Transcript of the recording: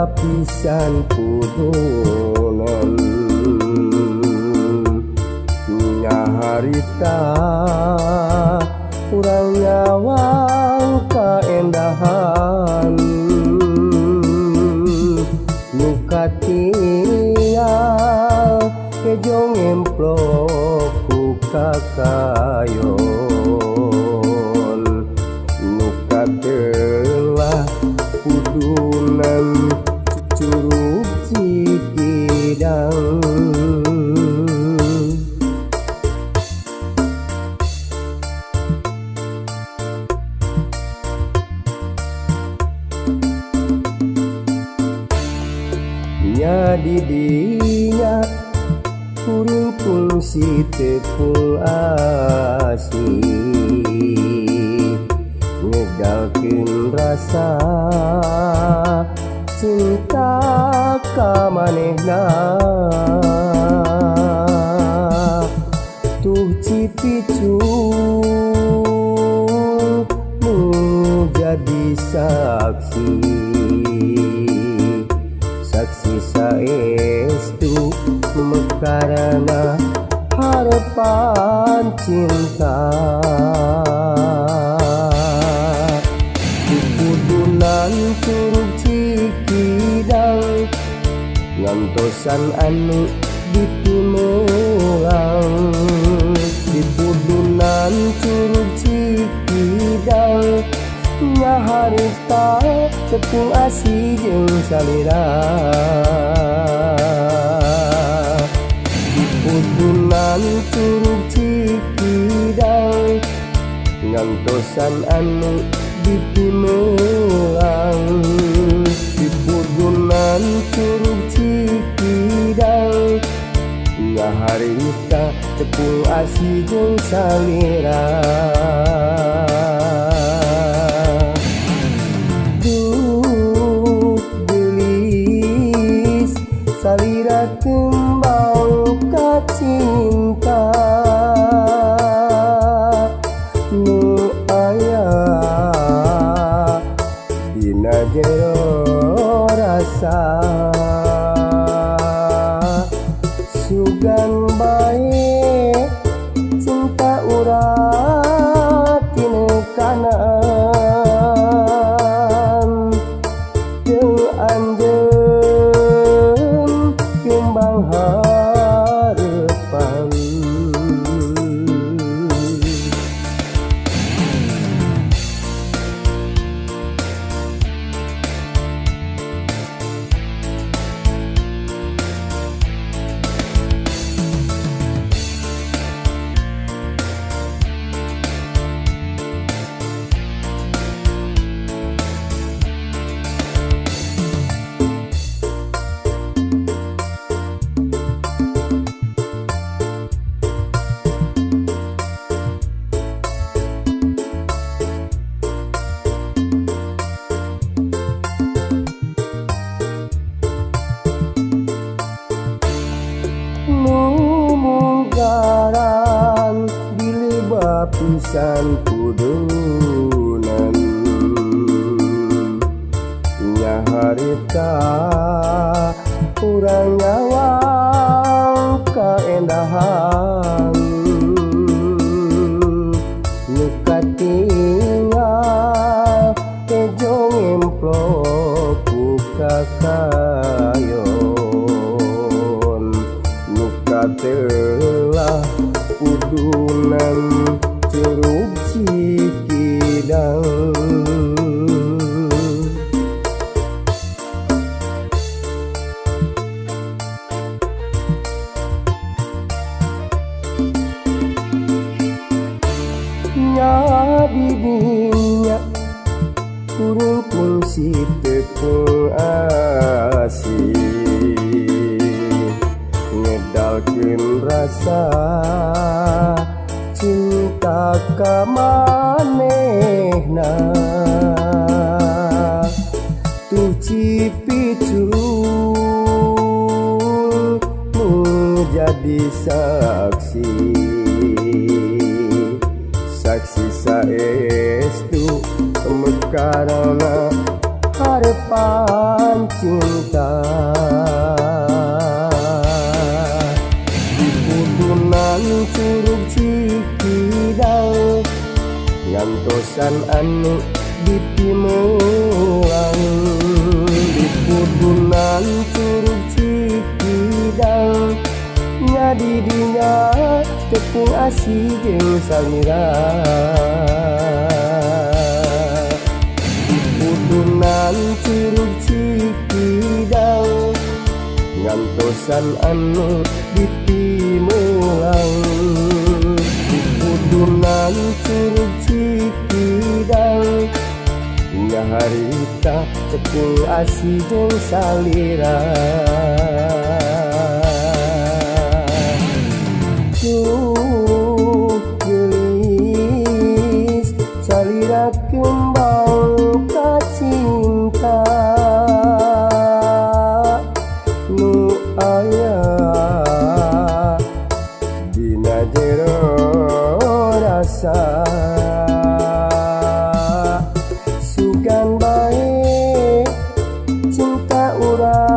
Dileba pisan pudunan nyaharita urang nyawang kaendahan nu katingal kejo ngemplok ku kakayon nu katelah pudunan Curug Cikidang. Nya didinya kuring kungsi tepung asih ngedalkeun rasa cinta ka manehna tuh cipicung nu jadi saksi saksi saestu mekarana harapan cinta Pudunan Curug Cikidang ngantosan anu ditimulang di Pudunan Curug Cikidang nyaharita tepung asi jeung salira di Pudunan Curug Cikidang ngantosan anu ditimulang di Pudunan Curug Cikidang nyaharita tepung asi jeung salira. Duh geulis salira kembang kacinta nu aya dina jero rasa sugan bae cinta urang tinekanan jeung anjeun kembang harepan. Munggaran dileba pisan pudunan nyaharita urang nyawang kaendahan nu katingal kejo ngemplok ku kakayon nu katelah pudunan Curug Cikidang. Nya didinya kuring kungsi tepung asih ngedalkeun rasa cinta ka manehna tuh cipicung nu jadi saksi saksi saestu mekarana Ngarepan cinta Dipudunan Curug Cikidang ngantosan anu ditimuang. Dipudunan Curug Cikidang nya didinya tepung asih jeung salira. Dipudunan Curug Cikidang ngantosan anu ditimuang. Dipudunan Curug Cikidang nya harita tepung asih jeung salira. Duh geulis salira kembang kacinta nu aya dina jero rasa. Sugan bae cinta urang.